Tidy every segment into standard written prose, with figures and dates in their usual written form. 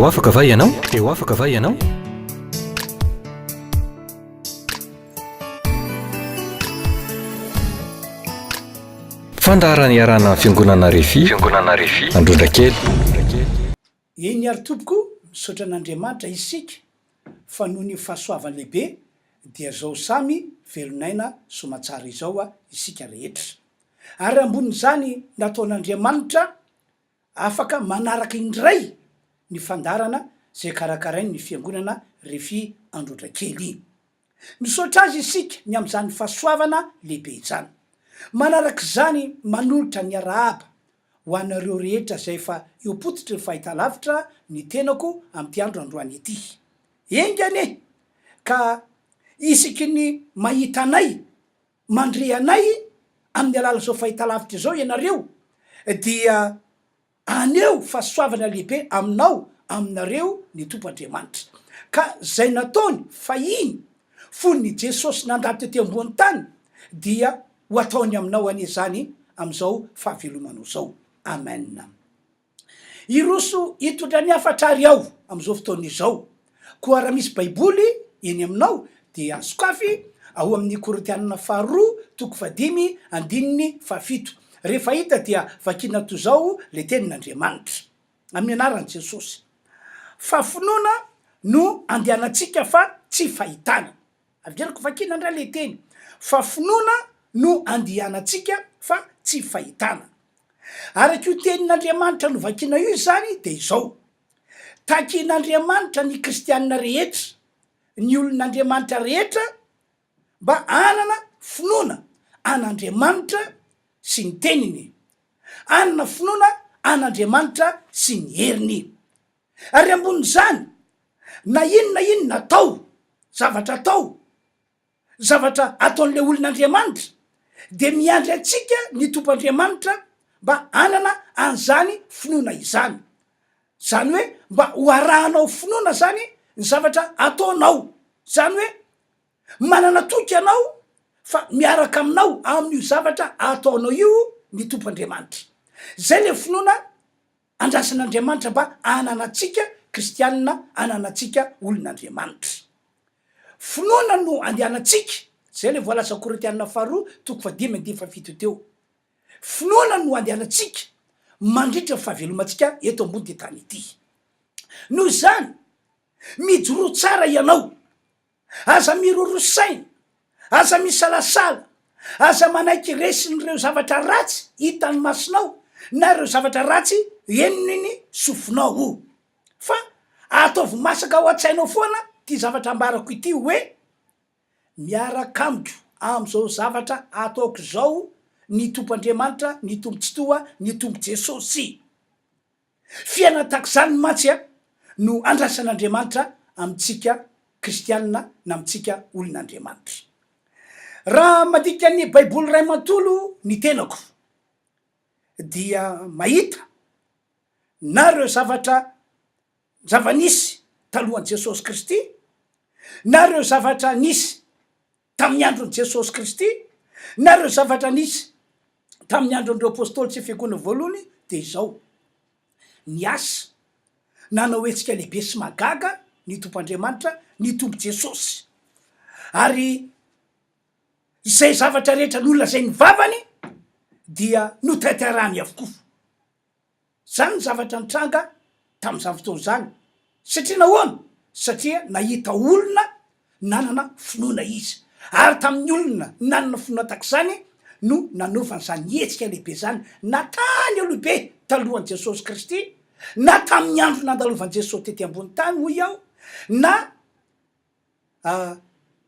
Te ho afaka va ianao? Te ho afaka va ianao? Fandaharana iarahana amin'ny Fiangonana Refi, Fiangonana Refi, Androndrakely. Eny ary tompoko, misaotra an'Andriamanitra isika fa noho ny fahasoavany lehibe dia zao samy velon'aina soamatsara izao isika rehetra. Ary ambonin'izany nataon'Andriamanitra afaka manaraka indray ny fandaharana izay karakarain'ny Fiangonana Refi Androndrakely. Misaotra Azy isika ny amin'izany fahasoavana lehibe izany. Manaraka izany manolotra ny arahaba ho anareo rehetra izay efa eo am-pototry ny fahitalavitra ny tenako amin'ity andro androany ity. Enga anie ka isaky ny mahita anay, mandre anay amin'ny alalan'izao fahitalavitra izao ianareo dia Haneho fahasoavana lehibe aminao, aminareo, ny Tompo Andriamanitra. Ka izay nataony fahiny, fony i Jesosy nandalo tety ambony tany, dia ho ataony aminao anie izany amin'izao fahavelomanao izao. Amen. Hiroso hitondra ny hafatra ary aho amin'izao fotoana izao. Koa raha misy Baiboly eny aminao dia sokafy ao amin'ny Korintianina faharoa toko fahadimy andininy fahafito. Rehefa hita dia vakiana toy izao ilay tenin'Andriamanitra. Amin'ny anaran'i Jesosy. Fa finoana no andehanantsika fa tsy fahitana. Averiko vakiana indray ilay teny. Fa finoana no andehanantsika fa tsy fahitana. Araka io tenin'Andriamanitra novakiana io izany dia izao. Takin'Andriamanitra ny kristianina rehetra, ny olon'Andriamanitra rehetra mba hanana finoana an'Andriamanitra sy ny Teniny, hanana finoana an'Andriamanitra sy ny heriny. Ary ambonin'izany, na inona inona atao, zavatra atao, zavatra ataon'ilay olon'Andriamanitra, dia miandry antsika ny Tompo Andriamanitra mba hanana an'izany finoana izany. Izany hoe mba ho arahanao finoana izany ny zavatra ataonao. Izany hoe manana toky ianao fa miaraka aminao amin'io zavatra ataonao io ny Tompo Andriamanitra. Izay ilay finoana Andrasan'Andriamanitra mba hananantsika kristianina, hananantsika olon'Andriamanitra. Finoana no andehanantsika, izay ilay voalaza Korintianina faharoa toko fahadimy andininy fahafito teo. Finoana no andehanantsika mandritra ny fahavelomantsika eto ambony ity tany ity. Noho izany, mijoroa tsara ianao Aza miroro saina, aza misalasala, aza manaiky resin'ireo zavatra ratsy hitan'ny masonao na ireo zavatra ratsy henon'ny sofinao. Fa ataovy masaka ao an-tsainao foana ity zavatra ambarako ity hoe, Miaraka amiko amin'izao zavatra ataoko izao ny Tompo Andriamanitra, ny Tompo Tsitoha, ny Tompo Jesosy. Fiainana tahaka izany mantsy no andrasan'Andriamanitra amintsika kristianina na amintsika olon'Andriamanitra. Raha mandika ny Baiboly iray manontolo ny tenako dia mahita na ireo zavatra zava-nisy talohan'i Jesosy Kristy na ireo zavatra nisy tamin'ny andron'i Jesosy Kristy na ireo zavatra nisy tamin'ny andron'ireo Apôstôly sy Fiangonana voalohany dia izao, niasa, nanao hetsika lehibe sy mahagaga ny Tompo Andriamanitra, ny Tompo Jesosy. Ary izay zavatra rehetra nolazain'ny vavany dia notanterahany avokoa. Izany ny zavatra nitranga tamin'izany fotoana izany. Satria nahoana? Satria nahita olona nanana finoana izy. Ary tamin'ny olona nanana finoana tahaka izany no nanaovany izany hetsika lehibe izany, na tany aloha be talohan'i Jesosy Kristy, na tamin'ny andro nandalovan'i Jesosy tety ambony tany, hoy aho, na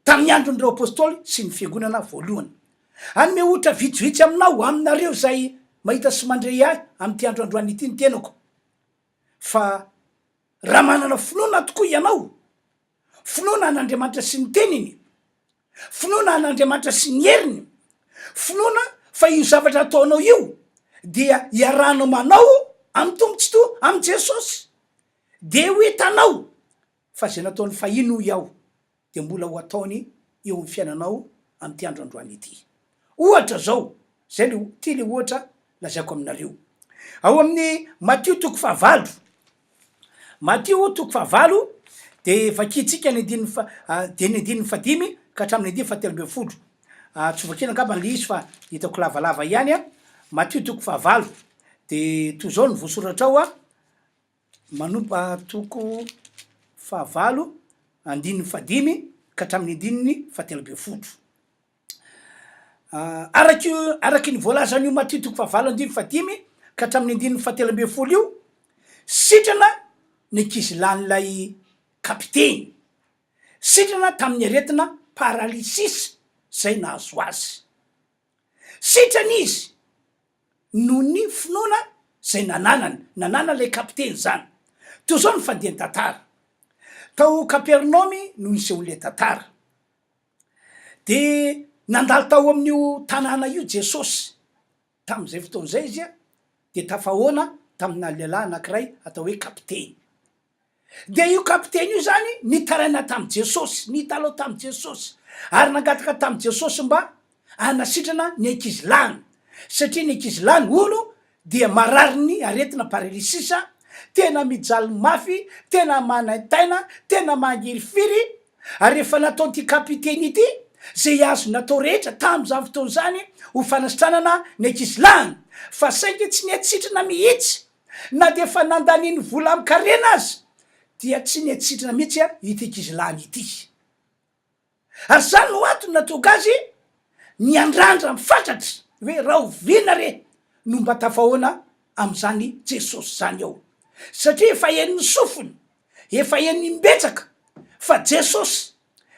tamin'ny andron'ireo Apôstôly sy ny Fiangonana voalohany. Hanome ohatra vitsivitsy aminao, aminareo izay mahita sy mandre ahy amin'ity andro androany ity ny tenako, fa raha manana finoana tokoa ianao, finoana an'Andriamanitra sy ny Teniny, finoana an'Andriamanitra sy ny heriny, finoana fa io zavatra ataonao io dia iarahanao manao amin'ny Tompo Tsitoha, amin'i Jesosy, dia ho hitanao Fa izay nataony fahiny hoy aho dia mbola ho ataony eo amin'ny fiainanao amin'ity andro androany ity. Ohatra izao, izay le, ity le ohatra lazaiko aminareo. Ao amin'ny Matio toko fahavalo. Matio toko fahavalo de vakintsika ny andininy fa dia ny andininy fahadimy ka hatramin'ny andininy fahatelo ambin'ny folo. Tsy ho vakiana angamba le izy fa hitako lavalava ihany an. Matio toko fahavalo de toy izao no voasoratra ao an, manompa toko fahavalo andininy fahadimy ka hatramin'ny andininy fahatelo ambin'ny folo. Araka io araky ny voalazan'io Matio toko fahavalo andininy fahadimy ka hatramin'ny andininy fahatelo ambin'ny folo io, sitrana ny ankizilahin'ilay kapiteny, sitrana tamin'ny aretina paralysis izay nahazo azy. Sitrana izy noho ny finoana izay nananany, nananan'ilay kapiteny izany. Toy izao ny fandehan-tantara, tao Kapernaomy no nisehoan'ilay tantara. Dia nandalo tao amin'io tanàna io Jesosy. Tamin'izay fotoana izay izy dia tafahoana tamina lehilahy anankiray atao hoe kapiteny. Dia io kapiteny io izany nitaraina tamin'i Jesosy, nitalaho tamin'i Jesosy, ary nangataka tamin'i Jesosy mba hanasitrana ny ankizilahiny, satria ny ankizilahiny, hono, dia mararin'ny aretina paralysis, tena mijaly mafy, tena manaintaina, tena mangirifiry, ary efa nataon'ity kapiteny ity izay azo natao rehetra tamin'izany fotoana izany ho fanasitranana ny ankizilahiny, fa saingy tsy nety sitrana mihitsy, na dia efa nandaniany vola amin-karena aza dia tsy nety sitrana mihitsy ity ankizilahiny ity. Ary izany no antony nahatonga azy niandrandra mifatratra hoe rahoviana re no mba tafahoana amin'izany Jesosy izany aho. Satria efa henon'ny sofiny, efa henony imbetsaka fa Jesosy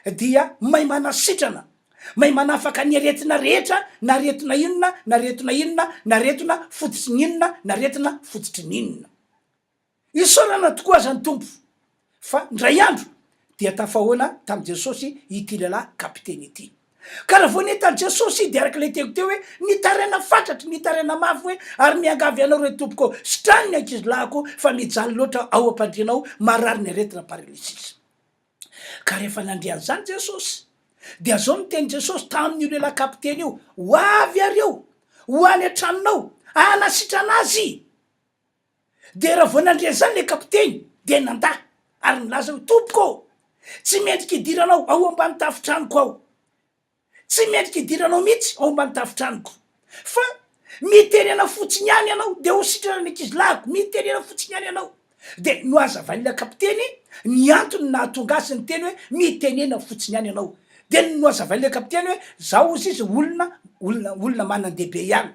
dia mahay manasitrana, mahay manafaka ny aretina rehetra na aretina inona na aretina inona na aretina fototry ny inona na aretina fototry ny inona. Isaorana tokoa aza ny Tompo fa indray andro dia tafahoana tamin'i Jesosy ity lehilahy kapiteny ity. Ka raha vao nahita an'i Jesosy dia araka ilay teniko teo hoe nitaraina fatratra, nitaraina mafy hoe ary miangavy anao re tompoko, sitrano ny ankizilahiko fa mijaly loatra ao am-pandriana ao, marary ny aretina paralysis. Ka rehefa nandre an'izany Jesosy dia zao no tenin'i Jesosy tamin'io lehilahy kapiteny io, ho avy ary eo, ho any an-tranonao, hanasitrana azy. Dia raha vao nandre an'izany ilay kapiteny dia nandà ary nilaza hoe, Tompoko ô, tsy mendrika hidiranao ao ambany tafon-tranoko aho. Tsy mendrika hidiranao mihitsy ao ambany tafon-tranoko. Fa mitenena fotsiny ihany ianao dia ho sitrana ny ankizilahiko, mitenena fotsiny ihany ianao. Dia nohazavain'ilay kapiteny ny antony nahatonga azy niteny hoe, mitenena fotsiny ihany ianao. Dia nohazavain'ilay kapiteny hoe, izaho hozy izy olona, olona, olona manan-dehibe ihany.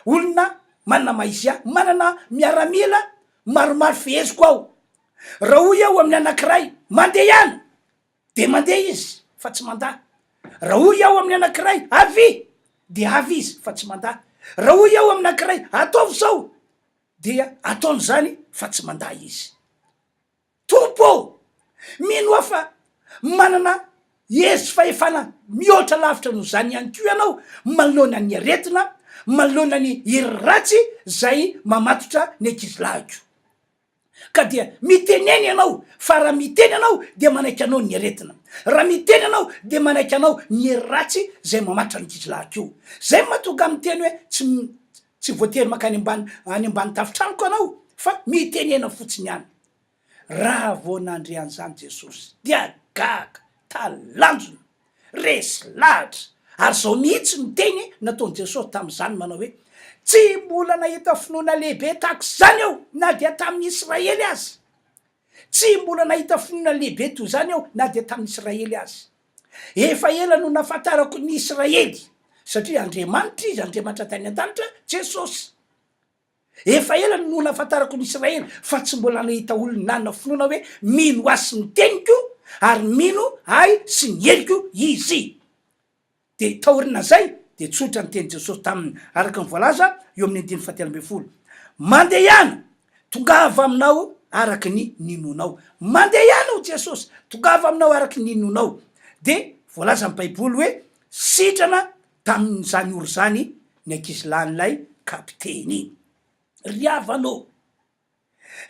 Olona manana maizia, manana miaramila maromaro feheziko aho. Raha hoy aho amin'ny anankiray, mandehana, dia mandeha izy fa tsy mandà. Raha hoy aho amin'ny anankiray, avia, dia avy izy fa tsy mandà. Raha hoy aho amin'ny anankiray, ataovy izao, dia ataony izany fa tsy mandà izy. Tompo ô! Mino aho fa manana hery sy fahefana mihoatra lavitra noho izany ihany koa Ianao manoloana ny aretina, manoloana ny hery ratsy izay mamatotra ny ankizilahiko. Ka dia mitenena Ianao fa raha miteny Ianao dia manaiky Anao ny aretina. Raha miteny Ianao dia manaiky Anao ny hery ratsy izay mamatotra ny ankizilahiko io. Izay no mahatonga ahy miteny hoe tsy Tsy voatery mankany ambany any ambany tafon-tranoko ianao fa mitenena fotsiny ihany. Raha vao nandre an'izany Jesosy dia gaga, talanjona, resy lahatra, ary izao mihitsy no teny nataon'i Jesosy tamin'izany manao hoe, Tsy mbola nahita finoana lehibe tahaka izany aho na dia tamin'ny Israely aza. Tsy mbola nahita finoana lehibe toy izany aho na dia tamin'ny Israely aza. Efa ela no nahafantarako ny Israely, satria Andriamanitra Izy, Andriamanitra tany an-danitra, Jesosy. Efa ela no nahafantarako ny Israely, fa tsy mbola nahita olona nanana finoana hoe mino Ahy sy ny teniko ary mino Ahy sy ny heriko izy. Dia taorian'izay dia tsotra ny tenin'i Jesosy taminy, araka ny voalaza eo amin'ny andininy fahatelo ambin'ny folo, Mandehana, tongava aminao araka ny ninoanao. Mandehana, hoy Jesosy, tongava aminao araka ny ninoanao. Dia voalazan'ny Baiboly hoe sitrana tamin'izany ora izany ny ankizilahin'ilay kapiteny. Ry havana ô!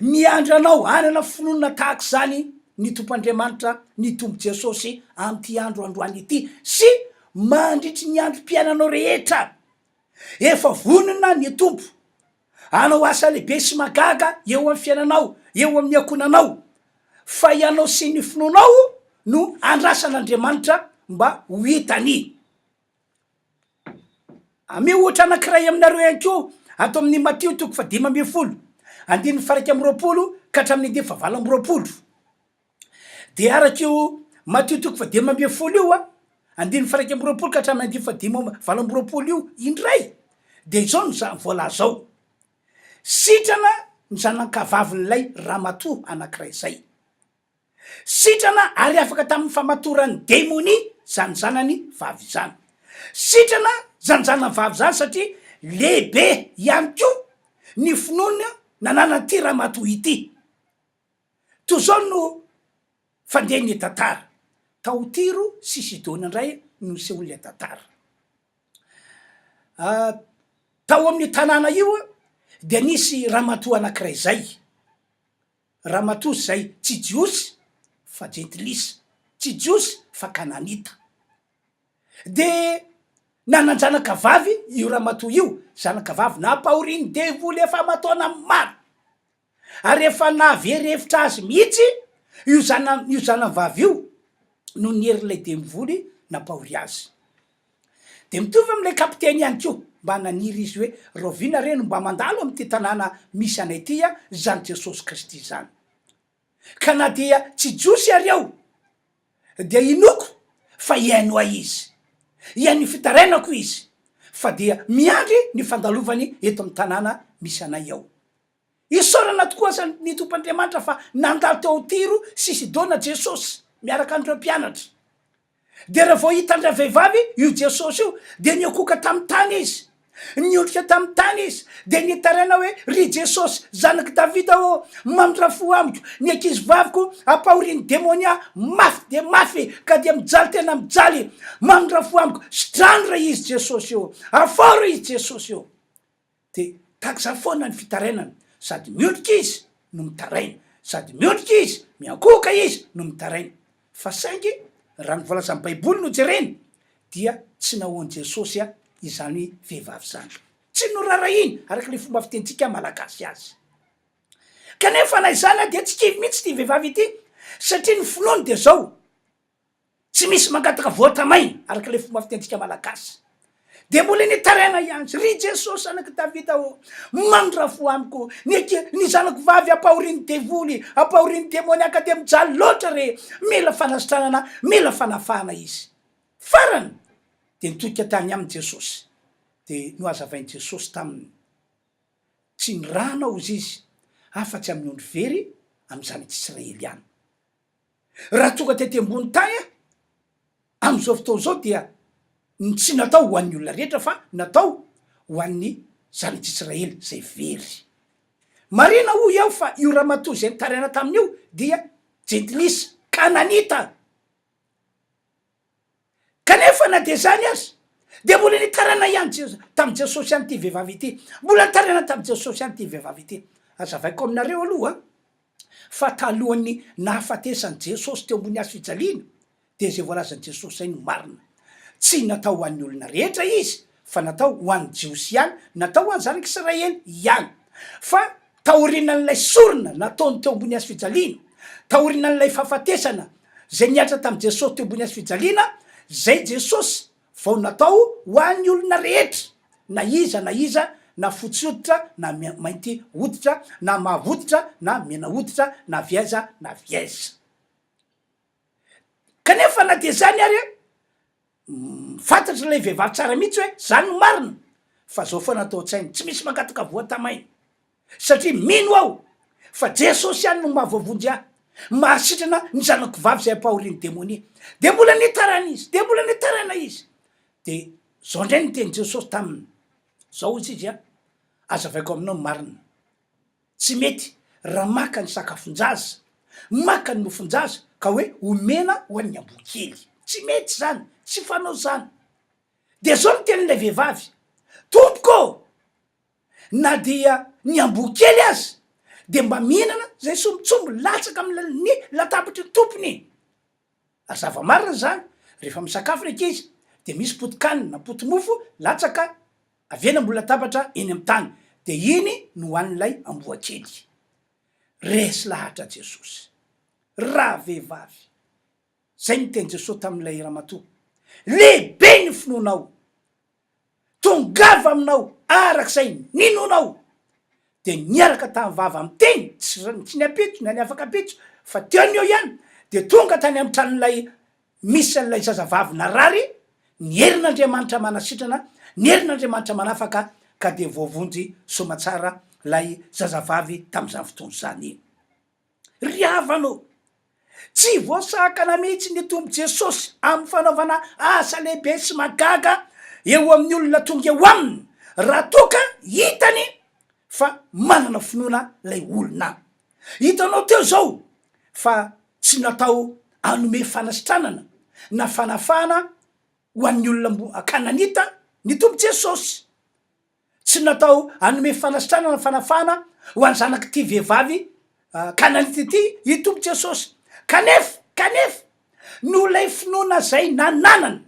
Miandry anao hanana finoana tahaka izany ny Tompo Andriamanitra, ny Tompo Jesosy amin'ity andro androany ity sy mandritry ny androm-piainanao rehetra. Efa vonona ny Tompo. Hanao asa lehibe sy mahagaga eo amin'ny fiainanao, eo amin'ny ankohonanao. Fa ianao sy ny finoanao no andrasan'Andriamanitra mba ho hitany. Ameo ohatra anankiray aminareo ihany koa ato amin'ny Matio toko fahadimy ambin'ny folo, andininy faha-21 ka hatramin'ny andininy faha-28. Dia araka io Matio toko faha-15 io an, andininy faha-21 ka hatramin'ny andininy fahadimy amby 28 io indray, dia izao no za- voalaza ao, Sitrana ny zanakavavin'ilay ramatoa anankiray izay. Sitrana ary afaka tamin'ny famatoran'ny demonia izany zanany vavy izany. Sitrana izany zanany vavy izany satria lehibe ihany koa ny finoana nananan'ity ramatoa ity. Toy izao no fandehan'ny tantara. Tao Tyro sy Sidona indray no nisehoan'ilay tantara. Tao amin'io tanàna io dia nisy ramatoa anankiray izay, ramatoa izay tsy Jiosy fa jentilisa, tsy Jiosy fa Kananita. Dia nanan-janaka vavy io ramatoa io, zanaka vavy nampahorian'ny devoly efa aman-taona maro. Ary efa nahavery hevitra azy mihitsy io zana io zanany vavy io noho ny herin'ilay demovoly nampahory azy. Dia mitovy amin'ilay kapiteny ihany koa, mba naniry izy hoe rahoviana re no mba mandalo amin'ity tanàna misy anay ity izany Jesosy Kristy izany. Ka na dia tsy Jiosy ary aho dia inoako fa hihaino ahy Izy. Hihaino ny fitarainako Izy, fa dia miandry ny fandalovany eto amin'ny tanàna misy anay aho. Isaorana tokoa aza ny Tompo Andriamanitra fa nandalo teo Tyro sy Sidona Jesosy miaraka an'ireo mpianatra. Dia raha vao hitan-dravehivavy io Jesosy io dia niankohoka tamin'ny tany izy. Niondrika tamin'ny tany izy dia nitaraina hoe, Ry Jesosy, zanak'i Davida ô, mamindrà fo amiko, ny ankizivaviko ampahorian'ny demonia mafy dia mafy ka dia mijaly tena mijaly. Mamindrà fo amiko, sitrano re izy Jesosy ô, afaho re izy Jesosy ô. Dia tahaka izany foana ny fitarainana, sady miondrika izy no mitaraina, sady miondrika izy, miankohoka izy no mitaraina. Fa saingy raha ny voalazan'ny Baiboly no jerena dia tsy nahoan'i Jesosy izany vehivavy izany. Tsy noraharahiany, araka ilay fomba fitenintsika malagasy azy. Kanefa na izany dia tsy kivy mihitsy ity vehivavy ity, satria ny finoany dia izao, Tsy misy mangataka voatra maina, araka ilay fomba fitentsika malagasy. Dia mbola nitaraina ihany izy, Ry Jesosy Zanak'i Davida ô, mandra fo amiko, ny anki, ny zanako vavy ampahorian'ny devoly, ampahorian'ny demoniaka dia mijaly loatra re, mila fanasitranana, mila fanafahana izy. Farany, dia nitodika tany aminy Jesosy, dia nohazavain'i Jesosy taminy, Tsy nirahana hozy izy, afa-tsy amin'ny ondry very amin'ny zanak'Israely ihany. Raha tonga tety ambony tany aho amin'izao fotoana izao dia ny tsy natao ho an'ny olona rehetra fa natao ho an'ny zanak'Israely izay very. Marina hoy aho fa io ramatoa izay nitaraina taminy io dia jentilisa, kananita. Kanefa na dia izany aza dia mbola nitaraina ihany Jes- tamin'i Jesosy ihany ity vehivavy ity. Mbola nitaraina tamin'i Jesosy ihany ity vehivavy ity. Hazavaiko aminareo aloha fa talohan'ny nahafatesan'i Jesosy teo ambony hazo fijaliana dia izay voalazan'i Jesosy izay no marina. Tsy natao ho an'ny olona rehetra izy fa natao ho an'ny Jiosy ihany, natao ho an'ny zanak'Israely ihany. Fa taorianan'ilay sorona nataony teo ambony hazo fijaliana, taorianan'ilay fahafatesana izay nihatra tamin'i Jesosy teo ambony hazo fijaliana, izay Jesosy vao natao ho an'ny olona rehetra, na iza na iza, na fotsy hoditra na mainty hoditra, na mavo hoditra na mena hoditra, na avy aiza na avy aiza. Kanefa na dia izany ary, fantatry ilay vehivavy tsara mihitsy hoe zany no marina, fa zao foana atao an-tsainy, tsy misy mangataka voatamaina, satria mino aho fa Jesosy ihany no mahavoavonjy ahy, mahasitrana ny zanako vavy izay ampahorian'ny demonia. Dia mbola nitaraina izy, dia mbola nitaraina izy. Dia zao indray ny tenin'i Jesosy taminy, zao hozy izy an, azavaiko aminao ny marina, Tsy mety raha maka ny sakafon-jaza, maka ny nofon-jaza ka hoe omena ho an'ny amboa kely. Tsy mety izany, tsy fanao izany. Dia izao no tenin'ilay vehivavy, Tompoko ô, na dia ny amboa kely aza dia mba mihinana izay sombintsombiny latsaka amin'ny latabatry ny tompony. Ary zava-marina izany, rehefa misakafo ny ankizy dia misy poti-kanina na poti-mofo latsaka avy eny ambony latabatra eny amin'ny tany. De iny no hohanin'ilay amboa kely. Resy lahatra Jesosy. Ravehivavy. Zay ny teny Jesosy tamin'ilay ramatoa. Lehibe ny finoanao. Tongava aminao araka izay ninoanao. Dia niaraka tamin'ny vava miteny, tsy tsy ny ampitso na ny afaka ampitso, fa teo no eo ihany, dia tonga tany amin'ny tranon'ilay misy an'ilay zazavavy narary, ny herin'Andriamanitra manasitrana, ny herin'Andriamanitra manafaka, ka dia voavonjy soamatsara ilay zazavavy tamin'izany fotoana izany. Ry havana ô! Tsy voasakana mihitsy ny Tompo Jesosy amin'ny fanaovana asa lehibe sy mahagaga eo amin'ny olona tonga eo aminy, raha toa ka hitany fa manana finoana ilay olona. Hitanao teo izao fa tsy natao hanome fanasitranana na fanafahana ho an'ny olona mbo Kananita ny Tompo Jesosy. Tsy natao hanome fanasitranana na fanafahana ho an'ny zanak'ity vehivavy Kananita ity i Tompo Jesosy. Kanefa, kanefa, noho ilay finoana izay nananany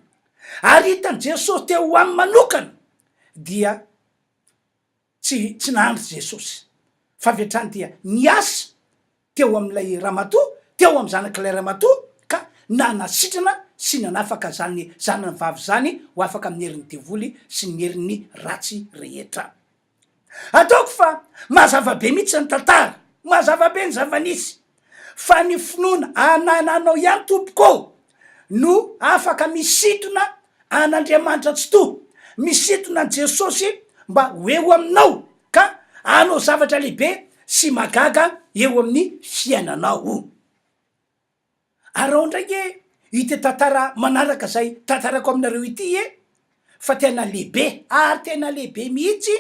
ary hitan'i Jesosy teo aminy manokana, dia tsy, tsy nahandry Jesosy, fa avy hatrany dia niasa teo amin'ilay ramatoa, teo amin'ny zanak'ilay ramatoa, ka nanasitrana sy nanafaka izany zanany vavy izany ho afaka amin'ny herin'ny devoly sy ny herin'ny ratsy rehetra. Ataoko fa mazava be mihitsy ny tantara, mazava be ny zava-nisy, fa ny finoana anananao ihany tompoko ô no afaka misintona an'Andriamanitra Tsitoha, misintona an'i Jesosy mba ho eo aminao ka hanao zavatra lehibe sy mahagaga eo amin'ny fiainanao. Araho indray nge ity tantara manaraka izay tantarako aminareo ity e, fa tena lehibe ary tena lehibe mihitsy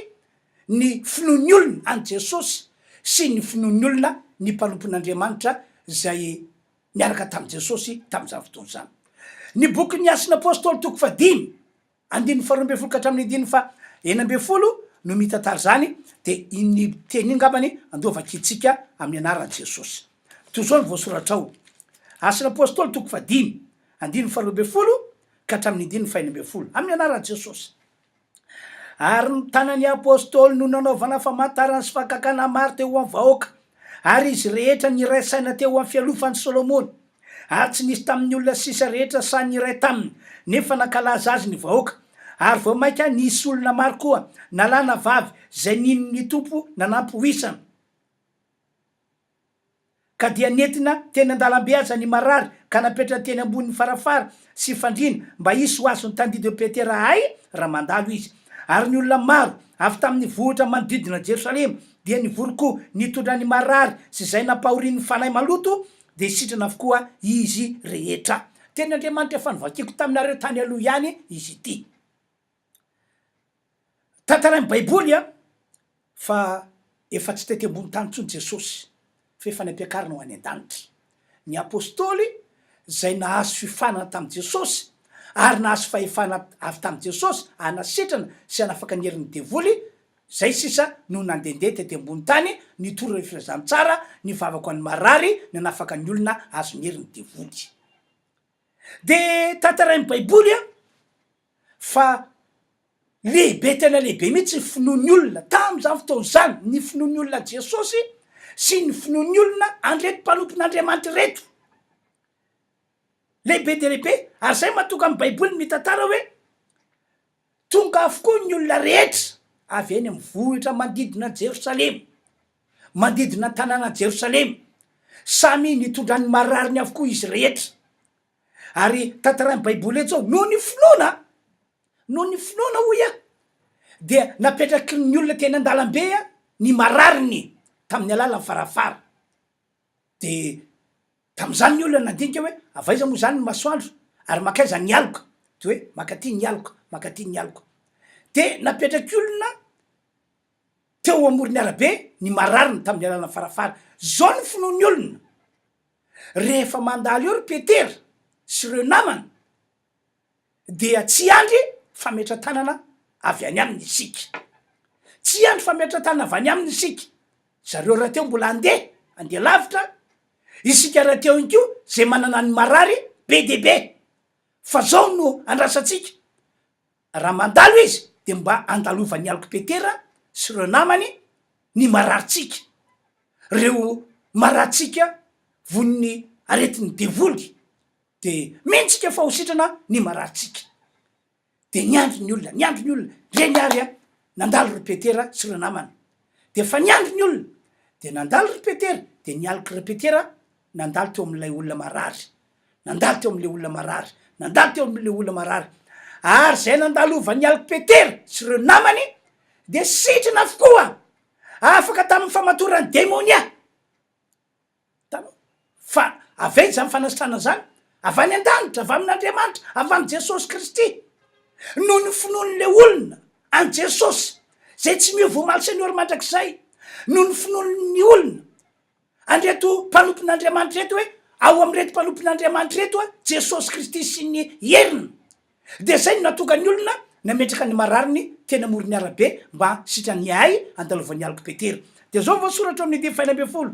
ny finoan'ny olona an'i Jesosy sy ny finoan'ny olona ny mpanompon'Andriamanitra izay niaraka tamin'i Jesosy tamin'izany fotoana izany. Ny bokin'ny Asan'ny Apostoly toko fahadimy, andininy faharoa ambin'ny folo ka hatramin'ny andininy faha 16 no mitantara izany, dia iny teny iny angambany andeha ho vakintsika amin'ny anaran'i Jesosy. Toy izao no voasoratra ao, Asan'ny Apostoly toko fahadimy, andininy faharoa ambin'ny folo ka hatramin'ny andininy faha 16, amin'ny anaran'i Jesosy. Ary ny tanan'ny Apostoly no nanaovana famantarana sy fakakana maro teo amin'ny vahoaka, ary izy rehetra niray saina teo amin'ny fialofan'i Solomona. Ary tsy nisy tamin'ny olona sisa rehetra sahy niray taminy, nefa nankalaza azy ny vahoaka. Ary vao mainka nisy olona maro koa, na lahy na vavy, izay nino ny Tompo nanampy ho isany. Ka dia nentina teny an-dalambe aza ny marary ka napetrany teny ambonin'ny farafara sy fandriana mba hisy ho azon'ny tandindon'i Petera ahay raha mandalo izy. Ary ny olona maro avy tamin'ny vohitra manodidina an'i Jerosalema dia nivory koa nitondra ny marary sy izay nampahorian'ny fanahy maloto, dia sitrana avokoa izy rehetra. Tenin'Andriamanitra efa novakiako taminareo tany aloha ihany izy ity. Tantarain'ny Baiboly fa efa tsy tety ambony tany intsony Jesosy, fa efa nampiakarina ho any an-danitra. Ny apostoly izay nahazo fiofanana tamin'i Jesosy ary nahazo fahefana avy tamin'i Jesosy hanasitrana sy hanafaka ny herin'ny devoly, izay sisa no nandehandeha tety ambony tany nitory ireo filazantsara, nivavaka ho an'ny marary, nanafaka ny olona azon'ny herin'ny devoly. Dia tantarain'ny Baiboly fa lehibe tena lehibe mihitsy ny finoan'ny olona tamin'izany fotoana izany, ny finoan'ny olona an'i Jesosy sy ny finoan'ny olona an'ireto mpanompon'Andriamanitra ireto. Lehibe dia lehibe, ary izay mahatonga ny Baiboly mitantara hoe tonga avokoa ny olona rehetra avy eny amin'ny vohitra manodidina an'i Jerosalema, manodidina ny tanànan'i Jerosalema, samy nitondra ny marariny avokoa izy rehetra. Ary tantarain'ny Baiboly eto zao, noho ny finoana, noho ny finoana hoy aho, dia napetraky ny olona teny an-dalambe ny marariny tamin'ny alalan'ny farafara. De tamin'izany ny olona nandinika hoe avy aiza moa zany ny masoandro ary mankaiza ny aloka, de hoe mankaty ny aloka, mankaty ny aloka. De napetraky olona teo amoron'ny arabe ny marariny tamin'ny alalan'ny farafara. Zao ny finoan'ny olona. Rehefa mandalo eo ry Petera sy ireo namany dia tsy hiandry fametra-tanana avy any aminy isika. Tsy hiandry fametra-tanana avy any aminy isika. Zareo rahateo mbola handeha, handeha lavitra, isika rahateo ihany koa izay manana ny marary be dia be. Fa zao no andrasantsika, raha mandalo izy dia mba andalovan'ny alok'i Petera. sy ireo namany ny mararintsika, ireo mararintsika voan'ny aretin'ny devoly, de mino tsika fa ho sitrana ny mararintsika. De niandry ny olona, niandry ny olona, reny ary a, nandalo ry Petera sy ireo namany. De efa niandry ny olona, de nandalo ry Petera, de nialoka ry Petera nandalo teo amin'ilay olona marary, nandalo teo amin'ilay olona marary, nandalo teo amin'ilay olona marary. Ary izay nandalovan'ny alik'i Petera sy ireo namany dia sitrana avokoa, afaka tamin'ny famatoran'ny demonia. Hitanao? Fa avy aiza izany fanasitranana izany? Avy any an-danitra, avy amin'Andriamanitra, avy amin'i Jesosy Kristy. Noho ny finoan'ilay olona an'i Jesosy, izay tsy miova omaly sy anio ary mandrakizay, noho ny finoan'ny olona an'ireto mpanompon'Andriamanitra ireto hoe ao amin'ireto mpanompon'Andriamanitra ireto Jesosy Kristy sy ny heriny. Dia izay no nahatonga ny olona nametraka ny marariny teny amoron'ny arabe mba sitran'ny ahy andalovan'ny alik'i Petera. Dia izao voasoratra ao amin'ny andininy fahenina ambinifolo,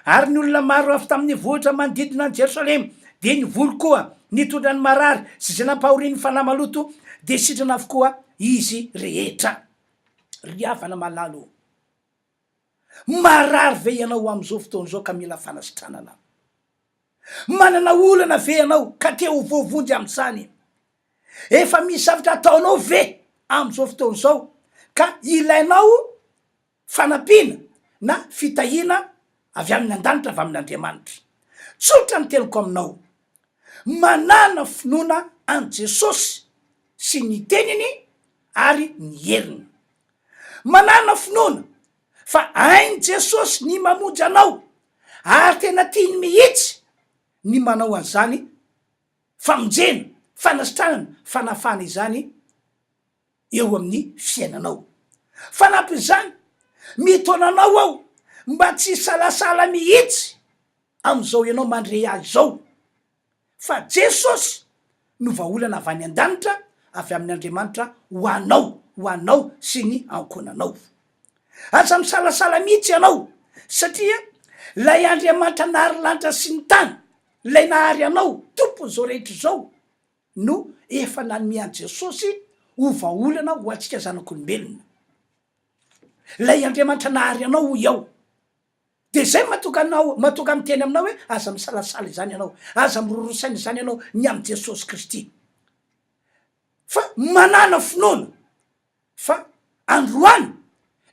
Ary ny olona maro avy tamin'ny vohitra manodidina an'i Jerosalema dia nivory koa, nitondra ny marary sy izay nampahorian'ny fanahy maloto, dia sitrana avokoa izy rehetra. Ry havana malala ô! Marary ve ianao amin'izao fotoana izao ka mila fanasitranana? Manana olana ve ianao ka te ho voavonjy amin'izany? Efa misy zavatra ataonao ve amin'izao fotoana izao ka ilainao fanampiana na fitahiana avy amin'ny an-danitra avy amin'Andriamanitra? Tsotra ny teniko aminao, manàna finoana an'i Jesosy sy ny teniny ary ny heriny. Manàna finoana fa hain'i Jesosy ny mamonjy anao ary tena tiany mihitsy ny manao an'izany famonjena, fanasitranana, fanafahana izany eo amin'ny fiainanao. Fanampin'izany, mitaona anao aho mba tsy hisalasala mihitsy amin'izao ianao mandre ahy izao. Fa Jesosy no vahaolana avy any an-danitra, avy amin' Andriamanitra ho anao, ho anao sy ny ankohonanao. Aza misalasala mihitsy ianao, satria Ilay Andriamanitra nahary lanitra sy ny tany, Ilay nahary anao, Tompon'izao rehetra izao, no efa nanome an'i Jesosy ho vahaolana ho antsika zanak'olombelona. Ilay Andriamanitra nahary anao hoy aho. Dia izay no mahatonga anao, mahatonga ahy miteny aminao hoe aza misalasala izany ianao, aza miroro saina izany ianao ny amin'i Jesosy Kristy. Fa manàna finoana fa androany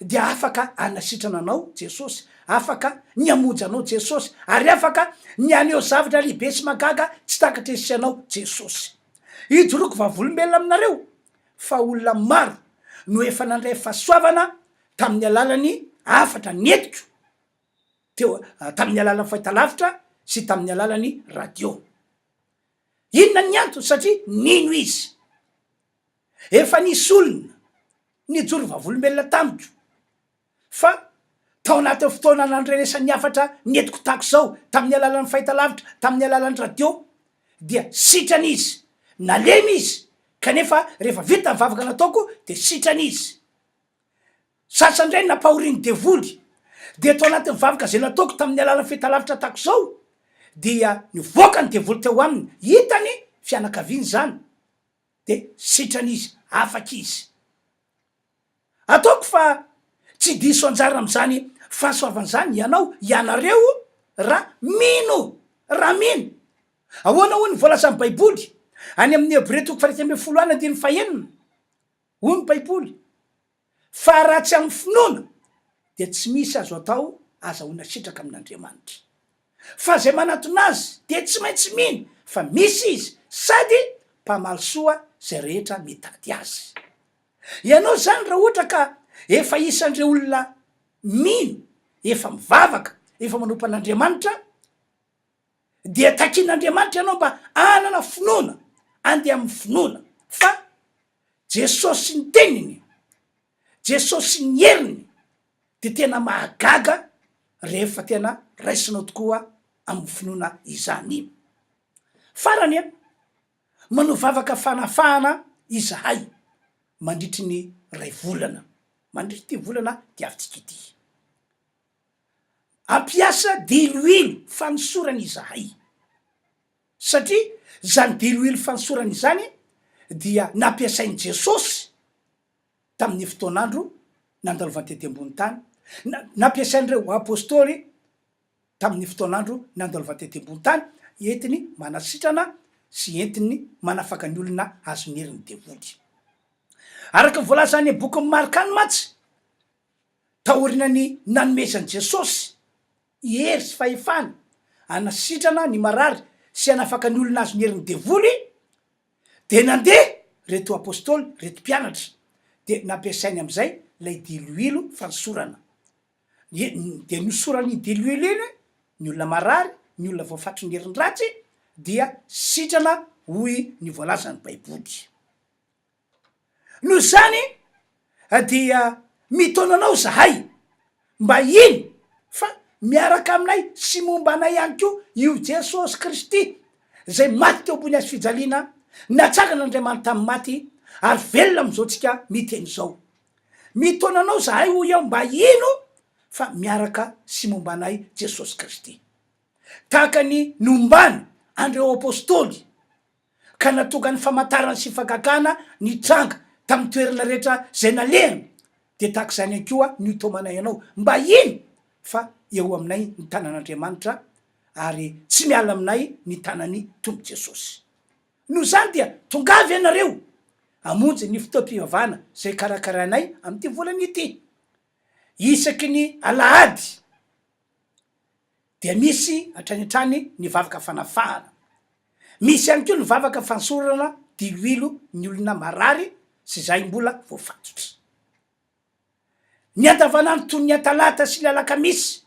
dia afaka hanasitrana anao Jesosy, afaka ny hamonjy anao Jesosy, ary afaka ny haneho zavatra lehibe sy mahagaga tsy takatry ny sainao Jesosy. Ijoroako vavolombelona aminareo fa olona maro no efa nandray fahasoavana tamin'ny alalan'ny hafatra nentiko teo tamin'ny alalan'ny fahitalavitra sy tamin'ny alalan'ny radio. Inona ny antony? Satria nino izy. Efa nisy olona nijoro vavolombelona tamiko fa tao anatin'ny fotoana nandrenesan'ny hafatra nentiko tahaka izao tamin'ny alalan'ny fahitalavitra, tamin'ny alalan'ny radio dia sitrana izy. Nalemy izy kanefa rehefa vita ny vavaka nataoko dia sitrana izy. Sasany indray nampahorian'ny devoly, dia tao anatin'ny vavaka izay nataoko tamin'ny alalan'ny fahitalavitra tahaka izao, dia nivoaka ny devoly teo aminy, hitany fianakaviany izany, dia sitrana izy, afaka izy. Ataoko fa tsy diso anjara amin'izany fahasoavana izany ianao, ianareo, raha mino, raha mino. Ahoana hoy ny voalazan'ny Baiboly any amin'ny Hebreo toko faha 11 any andininy fahenina? Hoy ny Baiboly, Fa raha tsy amin'ny finoana, dia tsy misy azo atao azahoana sitraka amin'Andriamanitra. Fa izay manatona Azy dia tsy maintsy mino fa misy Izy sady mpamaly soa izay rehetra mitady Azy. Ianao izany raha ohatra ka efa isan'ireo olona mino, efa mivavaka, efa manompo an'Andriamanitra, dia takian'Andriamanitra ianao mba hanana finoana, andeha amin'ny finoana fa Jesosy sy ny teniny, Jesosy sy ny heriny dia tena mahagaga rehefa tena raisinao tokoa amin'ny finoana izany. Farany an, manao vavaka fanafahana izahay mandritry ny iray volana, mandritry ity volana diavintsika ity. Hampiasa diloilo fanosorana izahay, satria izany diloilo fanosorana izany dia nampiasain'i Jesosy tamin'ny fotoan'andro nandalovany tety ambony tany, nampiasain'ireo Apostoly tamin'ny fotoan'andro nandalovany tety ambony tany, entiny manasitrana sy entiny manafaka ny olona azon'ny herin'ny devoly. Araka ny voalaza any amin'ny bokin'i Marka any mantsy, taorian'ny nanomezan'i Jesosy hery sy fahefana hanasitrana ny marary sy hanafaka ny olona azon'ny herin'ny devoly, Dia nandeha reto apostoly, reto mpianatra, dia nampiasainy amin'izay ilay diloilo fanosorana. Dia nosoran'iny diloilo iny ny olona marary, ny olona voafatry ny herin'ny ratsy, dia sitrana hoy ny voalazan'ny Baiboly. Noho izany dia mitaona anao izahay mba hino fa miaraka aminay sy momba anay ihany koa io Jesosy Kristy izay maty teo ambony hazo fijaliana, natsangan'Andriamanitra tamin'ny maty ary velona amin'izao tsika miteny izao. Mitaona anao izahay hoy aho mba hino fa miaraka sy momba anay Jesosy Kristy. Tahaka ny nombany an'ireo Apostoly ka nahatonga ny famantarana sy fagagana nitranga tamin'ny toerana rehetra izay nalehany, dia tahaka izany ihany koa ny hotaomanay anao mba hino fa eo aminay ny tanan'Andriamanitra ary tsy miala aminay ny tanan'ny Tompo Jesosy. Noho izany dia tongava ianareo hamonjy ny fotoam-pivavahana izay karakarainay amin'ity volana ity. Isaky ny alahady. dia misy hatrany hatrany ny vavaka fanafahana. Misy ihany koa ny vavaka fansorana diloilo ny olona marary sy izay mbola voafatotra. Ny andavanandro toy ny atalata sy ny alakamisy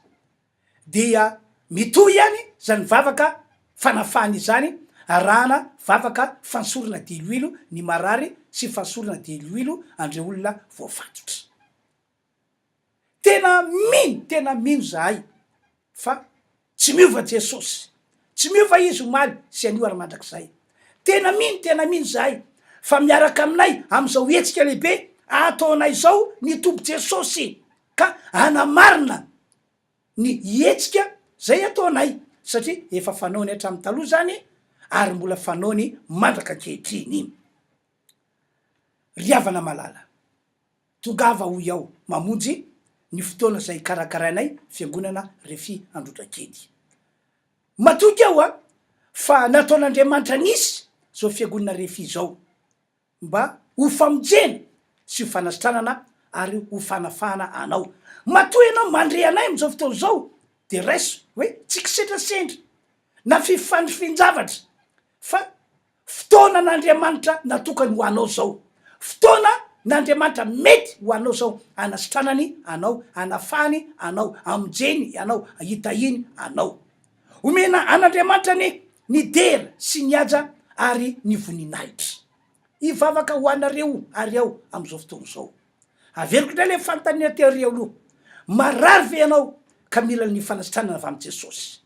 dia mitohy ihany izany vavaka fanafahana izany arahana vavaka fansorana diloilo ny marary sy fansorana diloilo an'ireo olona voafatotra. Tena mino, tena mino zahay fa tsy miova Jesosy, tsy miova Izy omaly sy anio ary mandrakizay. Tena mino, tena mino zahay fa miaraka aminay amin'izao hetsika lehibe ataonay izao ny Tompo Jesosy ka hanamarina ny hetsika zay ataonay satria efa fanaony hatramin'ny taloha zany ary mbola fanaony mandrak'ankehitriny. Ry havana malala. Tongava hoy aho mamonjy ny fotoana izay karakarainay fiangonana Refi Androtrakely. Matoky aho a fa nataon'Andriamanitra nisy izao fiangonana Refi izao mba ho famonjena sy ho fanasitranana ary ho fanafahana anao. Matoa ianao mandre anay amin'izao fotoana izao dia raiso hoe tsy kisendrasendra na fifandrifin-javatra fa Fotoana n'Andriamanitra natokany ho anao zao. Fotoana n'Andriamanitra mety ho anao zao hanasitranany anao, hanafahany anao, hamonjeny anao, hitahiany anao. Omena an'Andriamanitra anie ny dera sy ny haja ary ny voninahitra. Hivavaka ho anareo ary aho amin'izao fotoana izao. Averiko indray ilay fanontaniana tery aloha. Marary ve ianao ka mila ny fanasitranana avy amin'i Jesosy?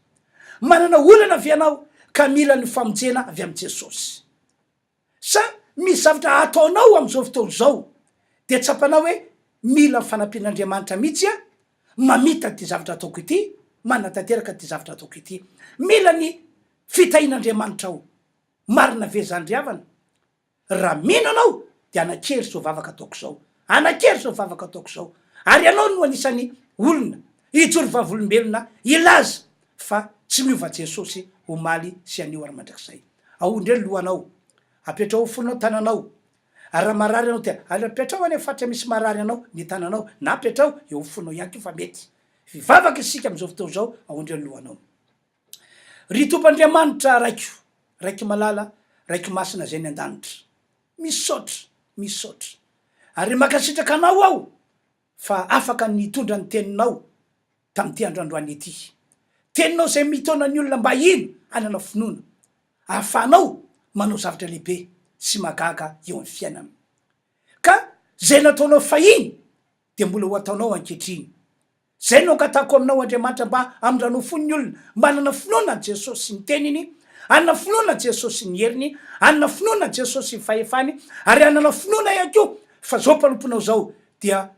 Manana olana ve ianao ka mila ny famonjena avy amin'i Jesosy? Sa misy zavatra ataonao amin'izao fotoana izao dia tsapanao hoe mila ny fanampian'Andriamanitra mihitsy aho mamita ity zavatra ataoko ity, manatanteraka ity zavatra ataoko ity. Mila ny fitahian'Andriamanitra aho. Marina ve izany ry havana? Raha mino ianao dia hanan-kery izao vavaka ataoko izao. Hanan-kery izao vavaka ataoko izao. Ary ianao no anisan'ny olona hijoro vavolombelona hilaza fa tsy miova Jesosy omaly sy anio ary mandrakizay. Ao indray ny lohanao. Apetraho ao fonao tananao. Ary raha marary ianao dia apetraho any amin'ny faritra misy marary anao ny tananao na apetraho eo amin'ny fonao ihany koa fa mety. Hivavaka isika amin'izao fotoana izao ao indray ny lohanao. Ry Tompo Andriamanitra Raiko, Raiko malala, Raiko masina izay any an-danitra. Misaotra, misaotra. Ary mankasitraka Anao aho fa afaka nitondra ny Teninao tamin'ity andro androany ity. Teninao izay mitaona ny olona mba hino, hanana finoana, ahafahanao manao zavatra lehibe sy mahagaga eo amin'ny fiainana. Ka izay nataonao fahiny dia mbola ho ataonao ankehitriny. Izay no angatahako aminao Andriamanitra mba hamindranao fo ny olona mba hanana finoana an'i Jesosy sy ny teniny, hanana finoana an'i Jesosy sy ny heriny, hanana finoana an'i Jesosy sy ny fahefany, ary hanana finoana ihany koa fa izao mpanomponao izao dia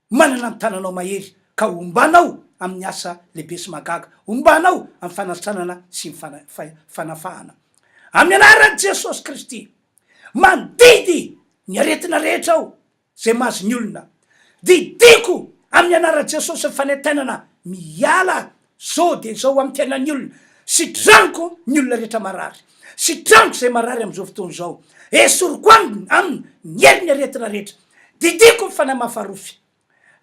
manana ny tananao mahery ka hombanao amin'ny asa lehibe sy mahagaga, hombanao amin'ny fanasitranana sy ny fanafahana. Amin'ny anaran'i Jesosy Kristy, mandidy ny aretina rehetra aho Izay mahazo ny olona. Didiko amin'ny anaran'i Jesosy ny fanaintainana miala zao dia zao amin'ny fiainan'ny olona. Sitraniko ny olona rehetra marary. Sitraniko izay marary amin'izao fotoana izao. Esoriko aminy aminy ny herin'ny aretina rehetra. Didiko ny fanahy mafarofy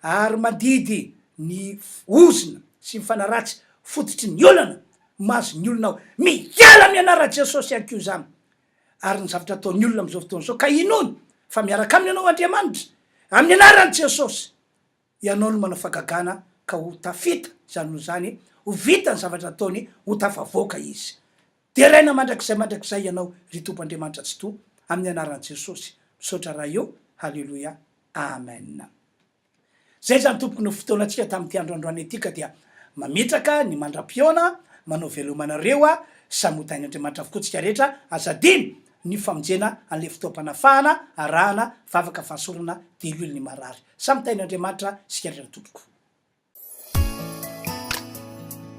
ary mandidy ny ozona sy ny fanahy ratsy fototry ny olana mahazo ny olona aho. Miala amin'ny anaran'i Jesosy ihany koa izany. Ary ny zavatra ataon'ny olona amin'izao fotoana izao ka inoany fa miaraka aminy ianao Andriamanitra amin'ny anaran'i Jesosy. Ianao no manao fagagana ka ho tafita izany noho izany ho vita ny zavatra ataony ho tafavoaka izy. Deraina mandrakizay mandrakizay Ianao ry Tompo Andriamanitra Tsitoha amin'ny anaran'i Jesosy. Misaotra Ray o. Haleloia. Amen. Zay zany tompoko no fotoanantsika tamin'ity andro androany ity ka dia mametraka ny mandra-pihaona, manao veloma anareo a, samy ho tahin'Andriamanitra avokoa tsika rehetra, aza adino ny famonjena an'ilay fotoam-panafahana arahana vavaka fahasorana diloilo ny marary. Samy tahin'Andriamanitra isika rehetra tompoko.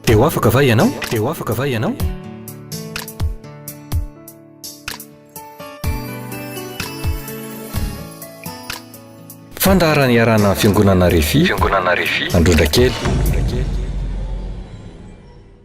Te ho afaka va ianao? Te ho afaka va ianao? Fandaharana iarahana amin'ny Fiangonana Refi, Fiangonana Refi, Androndrakely.